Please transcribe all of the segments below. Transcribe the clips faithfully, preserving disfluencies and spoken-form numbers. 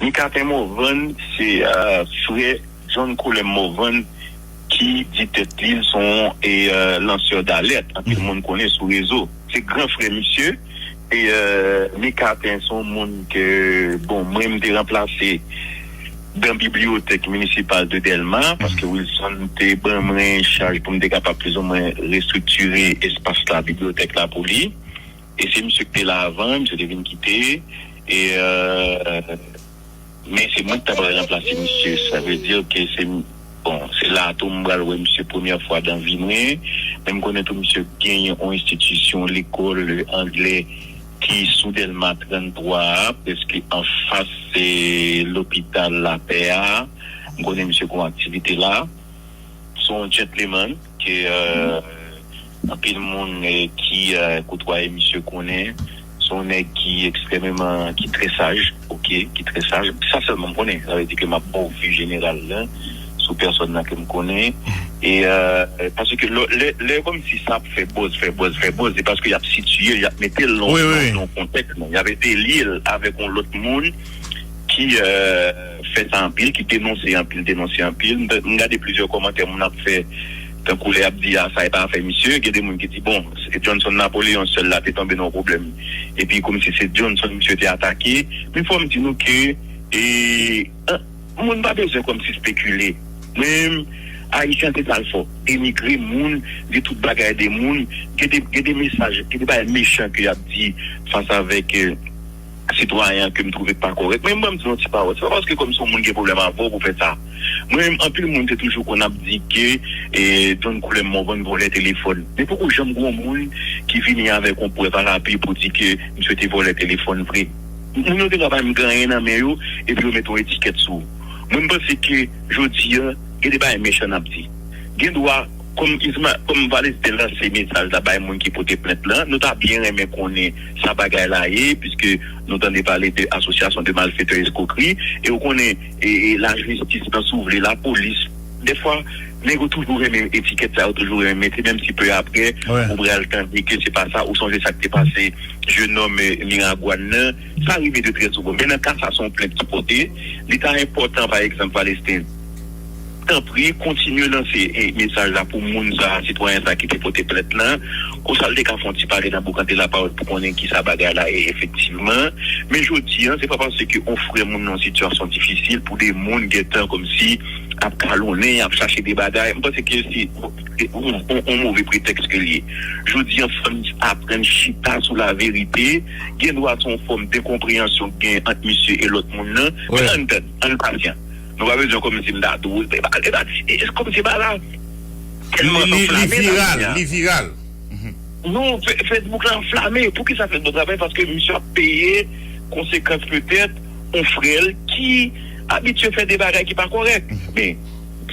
Micatin Morvan se frè John Colem Morvan ki di tèt li l se yon lansè dalèt. Anpil moun konnen sou rezo. Se gran frè misye. E Micatin se yon moun ke, bon, mwen m te ranplase dan bibliyotèk minisipal de Dèlma, paske Wilson te ban mwen chaj pou m te kapab plizoumwen restriktire espas la, bibliyotèk la pou li. E se misye ki te la avan, misye te vin kite. E men se mwen ki ta pral ranplase misye. Sa vle di ke se, bon, se la tou m pral wè misye premyè fwa dan vi mwen. Men m konnen tou misye genyen yon enstitisyon, lekòl anglè ki sou Dèlma trannntwa a, prèske anfas lopital Lapè a. M konnen misye gen yon aktivite la. Se yon gentleman ke anpil moun ki koutwaye misye konnen. Se yon nèg ki ekstrèmeman, ki trè saj, oke, ki trè saj. Sa sèlman m konnen. Sa vle di ke m ap ba w vi jeneral la sou pèsòn nan ke m konnen. E paske lè, lè kòmsi sa ap fè buzz, fè buzz, fè buzz, se paske y ap sitiye l, y ap mete l nan yon kontèks, y ap ede li avèk yon lòt moun ki fè sa anpil, ki denonse anpil, denonse anpil. M gade plizyè kòmantè moun ap fè, tankou lè y ap di, a, sa e pa afè misye. Gen de moun ki di, bon, se Johnson Napoléon sèl la te tonbe nan yon pwoblèm. Epi kòmsi se Johnson misye te atake. Men fò m di nou ke e, an, moun pa bezwen kòmsi spekile. Mwen menm, Ayisyen se sa l fò. Denigre moun, di tout bagay de moun. Gen de, gen de mesaj, gen de bagay mechan ke y ap di fas avèk sitwayen an ke m twouve k pa kòrèk. Men mwen m di yon ti pawòl. Se pa paske kòmsi yon moun gen pwoblèm avè w pou fè sa. Mwen menm, anpil moun te toujou konn ap di ke e, John Colem Morvan vòlè telefòn. Men poko janm gen yon moun ki vini avèk yon prèv a lapui pou di ke misye te vòlè telefòn vre. Moun yo te ka bay m gen anyen nan men yo, epi yo mete yon etikèt sou ou. Mwen, m panse ke jodi a, gen de bagay mechan n ap di. Gen dwa, kòm Isma, kòm Valestin lanse mesaj la bay moun ki pote plent lan, nou ta byen renmen konnen sa bagay la ye, piske nou tande pale de asosyasyon de malfetè, eskokri, e ou konnen, e, e lajistis nan, si w vle, lapolis, dèfwa, nèg yo toujou renmen etikèt sa, yo toujou renmen mete, menm si pe aprè, ou pral tande ke se pa sa, ou sonje sa k te pase jenòm Miragwàn nan, sa rive de trè souvan. Men nan ka sa, se yon plent ki pote, li ta enpòtan, pa egzanp, Valestin, tanpri, kontinye lanse e, mesaj la pou moun sa, sitwayen sa ki te pote plent lan. Konsa, l te ka fè yon ti pale nan Boukante Lapawòl pou konnen kisa bagay la ye efektivman. Men jodi a, se pa paske yon frè moun nan yon sitiyasyon difisil pou de moun gentan kòmsi ap kalonnen, ap chache de bagay. M panse ke se yon, yon, yon move pretèks ke l ye. Jodi a, fò n aprann chita sou laverite. Gen dwa se yon fòm denkonpreyansyon k gen ant misye e lòt moun nan. Men ann tann, ann pasyan. Nou pa bezwen kòmsi m ta tou. E pa, e pa, e, e, kòmsi e pa la. Tèlman li, li, li enflame nan viral, peyi a. Li viral. Non, Fe-, Facebook la enflame. Poukisa Facebook la enflame? Paske misye ap peye konsekans petèt yon frè l ki abitye fè de bagay ki pa kòrèk. Men,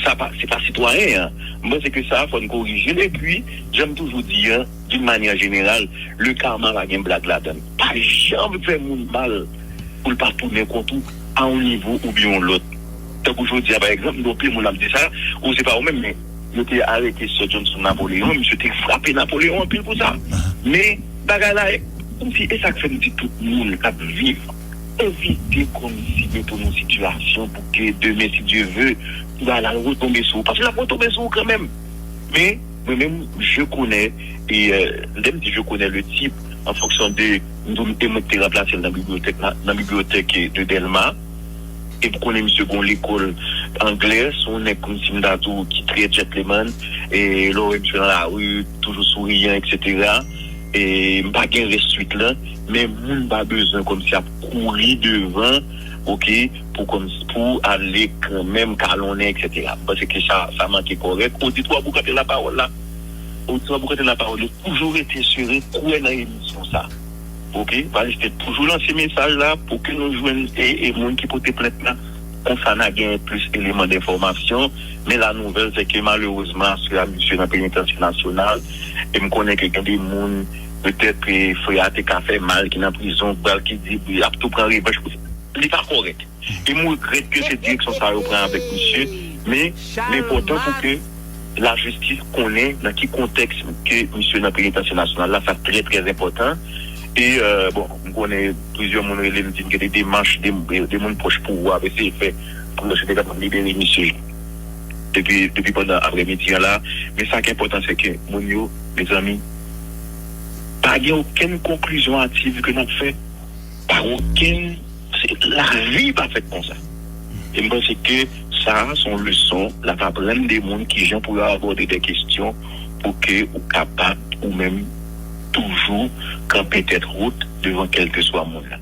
sa pa, se pa sitwayen an. M panse ke sa, fò n korije l. Epi, jan m toujou di an, d'une manière générale, le karma pa gen blag ladan l. Pa janm fè moun mal pou l pa tounen kont ou a yon nivo oubyen yon lòt. Tankou jodi a, pa egzanp, m di anpil moun ap di sa, ou se pa ou menm, men yo te arete Sir Johnson Napoléon, misye te frape Napoléon anpil pou sa. Men, bagay la, kòmsi, e sa k fè m di tout moun k ap viv, evite kòmsi mete w nan sitiyasyon pou ke demen, si Dye ve, bagay la retonbe sou ou. Paske l ap retonbe sou ou kanmenm. Men, mwen menm, je connais, e, euh, lè m di je connais le type, en fonction de, m di w, e mwen ki te ranplase l nan bibliyotèk la, nan bibliyotèk, euh, de Dèlma. E m konnen misye gen yon lekòl anglè, se yon nèg kòmsi m ta di w ki trè gentleman, e lè w wè misye nan lari, toujou souriyan, etsetera. E m pa gen rès swit lan, men moun pa bezwen kòmsi ap kouri devan, oke, pou kòmsi, pou ale kanmenm kalonnen, etsetera. M panse ke sa, sa manke kòrèk. Oditwa Boukante Lapawòl la, oditwa Boukante Lapawòl yo toujou rete sere, kwè nan emisyon sa. Oke, Valestin toujou lanse mesaj la pou ke nou jwenn e, e moun ki pote plent la. Konsa n a gen plis eleman denfòmasyon. Men la nouvèl se ke malerezman aswè a misye nan penitansye nasyonal. E m konnen ke gen de moun, petèt, e frè a te ka fè mal, ki nan prizon, pral ki di, ap tou pran revanch pou li pa kòrèk. E m regrèt ke se direksyon sa yo pran avèk misye, men l enpòtan pou ke lajistis konnen nan ki kontèks ke misye nan penitansye nasyonal la, sa trè, trè enpòtan. E, euh, bon, m konnen plizyè moun rele m, di m gen de demach de, de, de moun pwòch pouvwa ap eseye fè pou yo te kapab libere misye depi, depi pandan aprèmidi an la. Men sa ki enpòtan, se ke moun yo, mezanmi, pa gen okenn konklizyon ativ ke n ap fè. Pa okenn, se, lavi pa fèt konsa. E m panse ke sa, se yon leson l ap aprann de moun kijan pou yo abòde de kesyon pou ke ou kapab ou menm toujou kanpe tèt wout devan kèlkeswa moun nan.